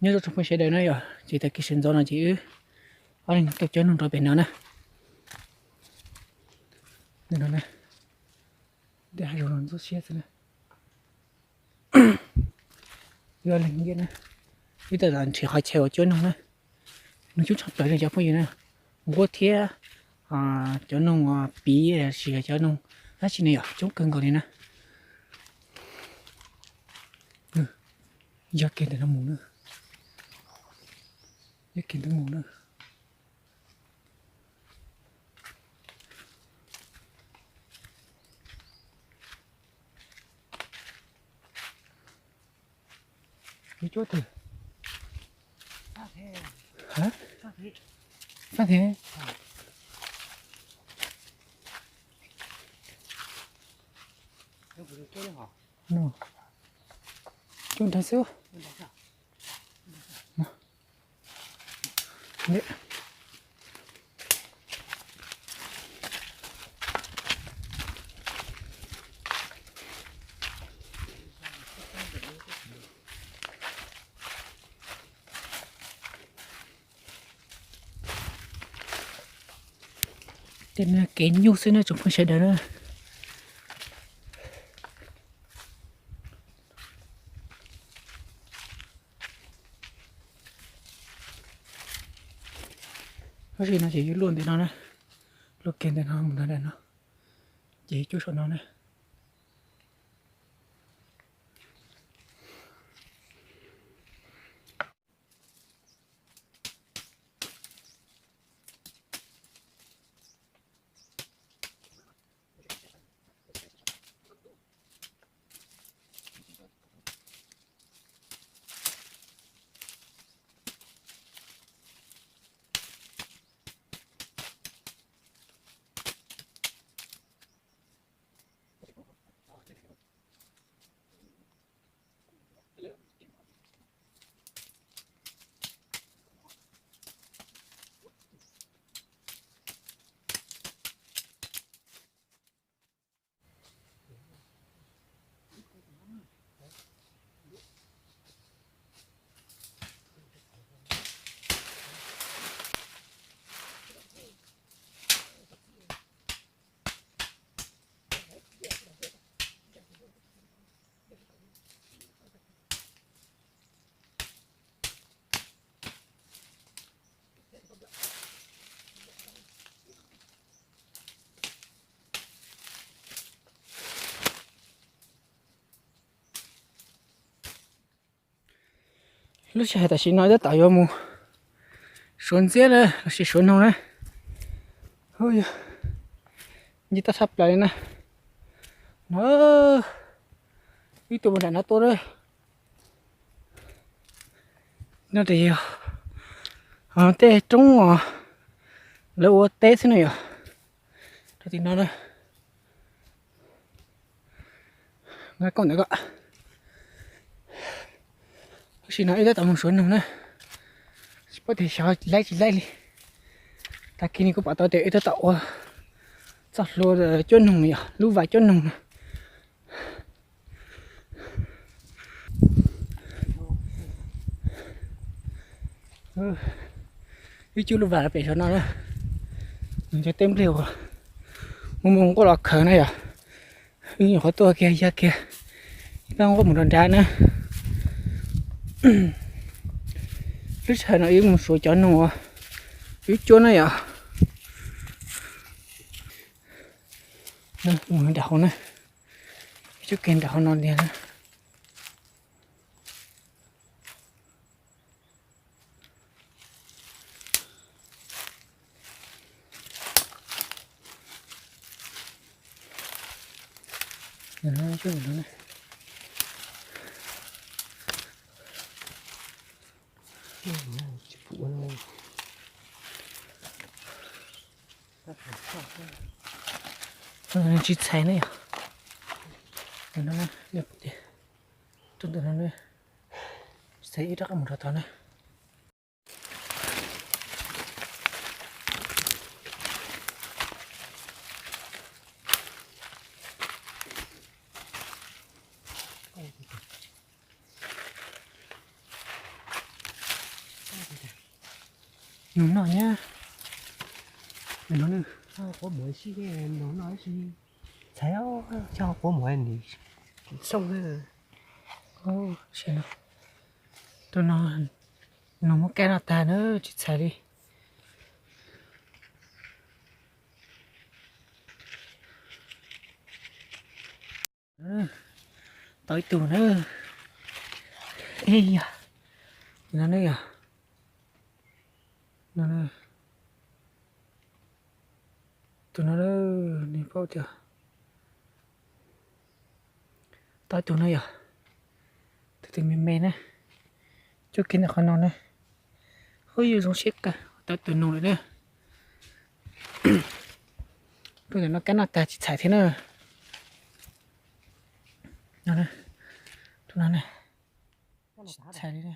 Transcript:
Nyob zoo tsoom phooj sawv daws na yom, ces tag kis sawv ntxov no ces wb ob leeg tuaj cob noog rau pem no na. Ntawm no na, tej hav zoov no ntxhov siab xwb na. Wb ob leeg na, wb tab tom nrhiav qhov chaw uas cob noog na. Noog coob tshaj plaws li cov phooj ywg na, nquab thiab cov noog piv los sis cov noog dab tsi ne yom, coob kawg nkaus li na. Yog kiag ntawm no mus na, yog kiag ntawd mus na. Ib cuab twg? Hab? Fab thiab. Cuab nrag xwb. Tej no kev nyuj xwb na tsoom phooj sawv daws na. Tab sis no ces yuav luaj ntawm no na, luaj kiag ntawm no mus ntawm no, ces cuab saum no na. Lub sij hawm tam sim no tab tom yuav mus suav ntxiab na los sis suav noog na. Hu yog nce toj tshaj plaws li na. No ib tug mus nram no tuaj na. No ces yog tej roob os, lawv ua teb xwb na yom. Rau tim no na, nqa koj ntawm ko. Tam sim no wb tab tom mus suav noog na, tsis paub tias xyov laib tsis laib li. Tag kis no kuv pom tau tias wb tab tom ua txoj hlua cuab noog no yom, lub vas cuab noog no. Wb cuab lub vas pem saum no na, nws cov teb npliag uas muaj muaj nquab los khaws na yom. Wb nyuam qhuav tuaj kiag yog kiag ib pab nquab mus rau nrad na. Lub sij hawm no wb mus suav cov noog uas wb cuab na yom. Mus nram hauv na, wb cuab kiag nram hauv no tiag na. Tsis txhais ne yom. Rau ntawm no, txhais ib rab qab mus rau tod na. Nus noj nyab. Nus noj, quav muag si, nus noj si. Txhais, coj quav muag ni. Xoo, tus no, nus muab kab noj tag na, tsis txhais li. Tau ib tug na. Ib yog, no ne yog, no, tus no, nej paub tias tau ib tug na yog, tus twg me me na, coj kiag ntawm qhov no na. Ub, yus zoo siab kawg tau tus nus lawm na. Tus ntawm no kab noj tag tsis txhais thiab na. Tus no ne, tsis txhais li na.